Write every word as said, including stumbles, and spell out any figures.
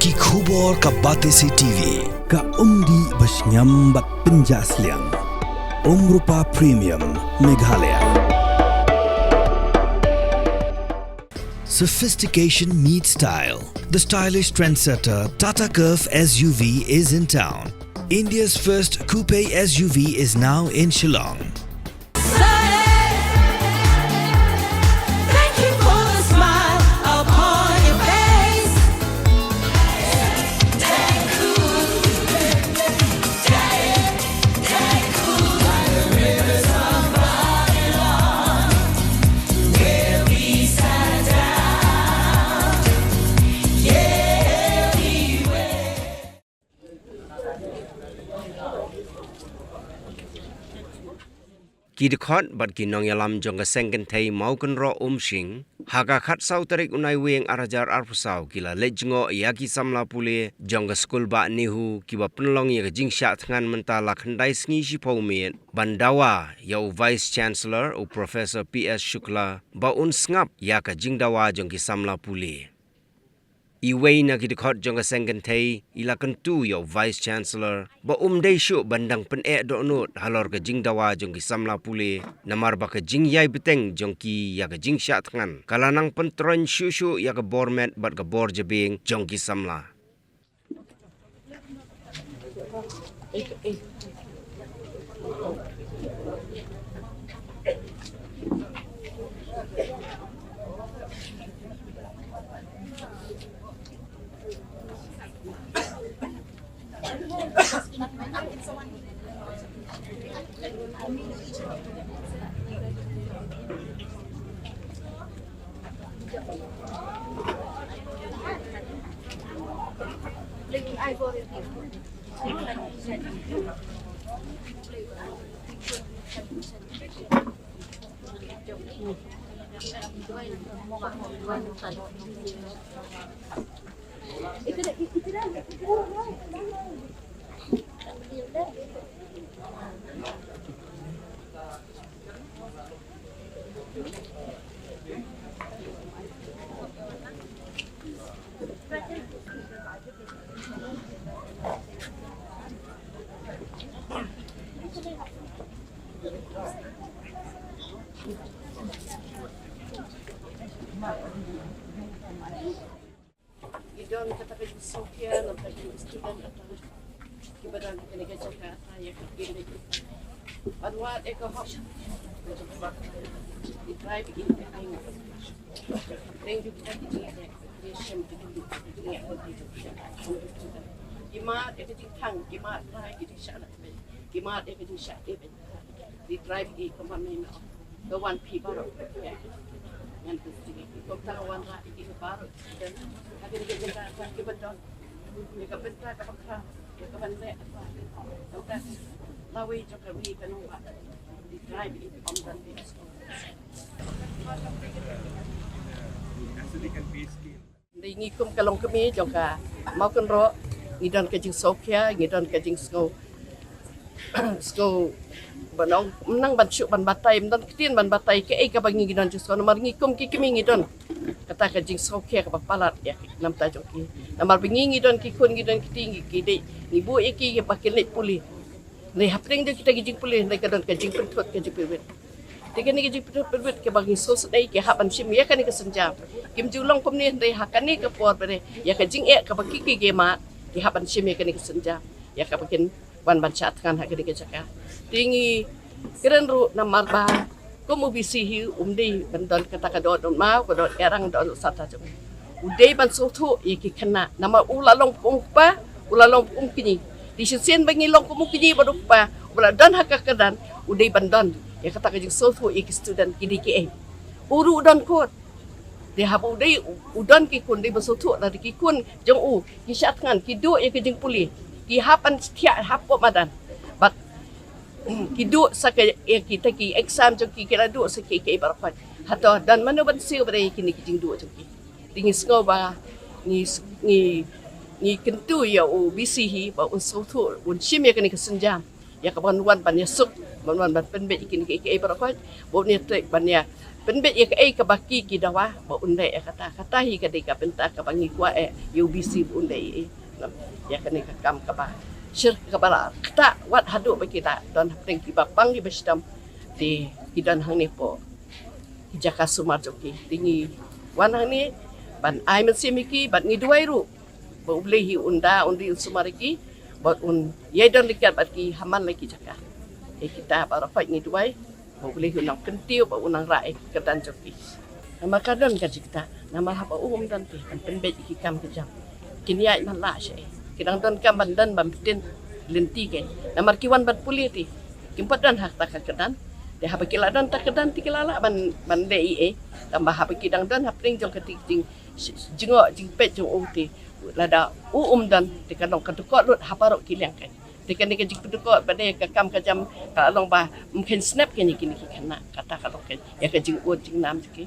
Ki khubor ka Batesi T V. Ka umdih ba shngiam bad pynjah sliang. Umrupa Premium Meghalaya. Sophistication meets style. The stylish trendsetter Tata Curvv S U V is in town. India's first coupe S U V is now in Shillong. Thank you for the smile upon your face. Ki dkhot bad ki nongïalam jong ka seng kynthei Mawkynroh Umshing, ha ka khatsaw tarik u Naiwieng ar hajar arphew saw ki la leit jngoh ïa ki samla pule jong ka skul bah NEHU kiba pynlong ïa ka jingshah thngan mynta la khyndai sngi shiphew miet ban dawa ïa u Vice Chancellor u Professor P S Shukla ba un sngap ïa ka jingdawa jong ki samla pule. Iwei na ki dkhot jong ka seng kynthei i la kyntu ïa u Vice Chancellor ba um dei shuh ban dang pyneh dohnud halor ka jingdawa jong ki samla pule, namar ba ka jingïai bteng jong ki ïa ka jingshah thngan ka la nang pyntroiñ shuh shuh ïa ka bor met bad ka bor jabieng jong ki samla. Ngi don kata ka jingsngewkhia na ka jingstudent ata kiba don ha kane ka jaka ata ïa ka jingdei ban wad ïa ka hok. Ngi trai ba kin ïa ka jingdei. Teng ju kita ki jingdei. Ngi shem ki jingdei. Ngi ïa ka jingdei. Ki mad ïa ka jingthang, ki mad ïa ka jingshah na ka beit. Ki mad ïa ka jingshah ïa ka beit. Ngi trai ba ki kumba mynno. Ka wan phi baroh. Ngan pynshai ïa ki. Kumta ka wanrah ïa ki baroh. Ka dei ka jaka kiba don. Ïa ka bynta kaba khraw. Ïa ka ban leh. Kumta lawei jong ka ri ka nongbah. Ngi trai ba ki ym don phi. Dei ngi kum ka longkmie jong ka Mawkynroh, ngi don ka jingsngewkhia, ngi don ka jingsngew, sngew ba nang, nang ban shu ban batai, ym don ktien ban batai kaei kaba ngi don jingsngew, namar ngi kum ki kmie ngi don kata ka jingsngewkhia kaba palat ïa ki namta jong ki. Namar ba ngi, ngi don ki khun, ngi don ki kti, ngi, ki dei, ngi buh ïa ki ba kin leit pule. Hynrei hapdeng jong kita ki jingpule, hynrei ka don ka jingpynthut, ka jingpynwit. Te kane ka jingpynthut pynwit kaba ngi sngewsynei ki hap ban shim ïa kane ka sienjam. Kim ju long kumne hynrei ha kane ka por ba dei ïa ka jingeh kaba ki ki mad ki hap ban shim ïa kane ka sienjam. Ïa kaba kin wan ban shah thngan ha kane ka jaka. Te ngi kren ruh namar ba kum u B C hi um dei ban don kata ka dohnud maw, ka dohnud ïarang, dohnud sata jong u. U dei ban sngewthuh ïa ki khynnah namar u la long kum u kpa, u la long kum u kñi. Te shisien ba ngi long kum u kñi bad u kpa uba la don ha ka kyrdan, u dei ban don ïa kata ka jingsngewthuh ïa ki student ki dei kiei. U ruh u don khun. Te haba u dei u don ki khun, dei ban sngewthuh lada ki khun jong u ki shah thngan, ki duh ïa ka jingpule, ki hap ban thiah hapoh madan bad ki duh sa ka, ïa kita ki exam jong ki, ki la duh sa kiei kiei baroh khoit. Hato don mano ban siew ba dei kine ki jingduh jong ki? Te ngi sngew ba ngi, ngi, ngi kyntu ïa u B C hi ba un sngewthuh, un shim ïa kane ka sienjam ïa kaba un wan ban ïasuk, ban wan ban pynbeit ïa kine kiei kiei baroh khoit, ba un ïatrei ban ïa, pynbeit ïa kaei kaba ki ki dawa ba un leh ïa kata. Kata hi ka dei ka bynta kaba ngi kwah eh ïa u B C ba un leh ïa, ïa kane ka kam kaba shir kaba la kata wat haduh ba ki la don hapdeng kiba pang kiba shitom. Te ki don hangne hapoh ki jaka sumar jong ki. Te ngi wan hangne ban ai mynsiem ïa ki bad ngi duwai ruh ba U Blei hi un da un ri un sumar ïa ki bad un ïai don ryngkat bad ki ha man la ki jaka. Ïa kita baroh pat ngi duwai ba U Blei hi u nang kyntiew bad u nang rah ïa ka kyrdan jong ki. Namar ka don ka jingktah, namar haba u um don te kan pynbeit ïa ki kam ka jam. Kin ïaid man la sha ei. Ki dang don kam ban don ban pyntin lynti kein. Namar ki wan ban pule te kim pat don ha kata ka kyrdan. Te haba ki la don ta kyrdan te ki la lah ban, ban leh ei ei. Tangba haba ki dang don hapdeng jong kata ka jing, jingïoh jingpeit jong u te lada u um don te ka long ka dukot lut ha baroh ki liang kein. Te kane ka jingpyndukot ba dei ka kam ka jam ka long ba ym kheiñ snep kein ïa kine ki khynnah, kata ka long kein ïa ka jingud jingnam jong ki.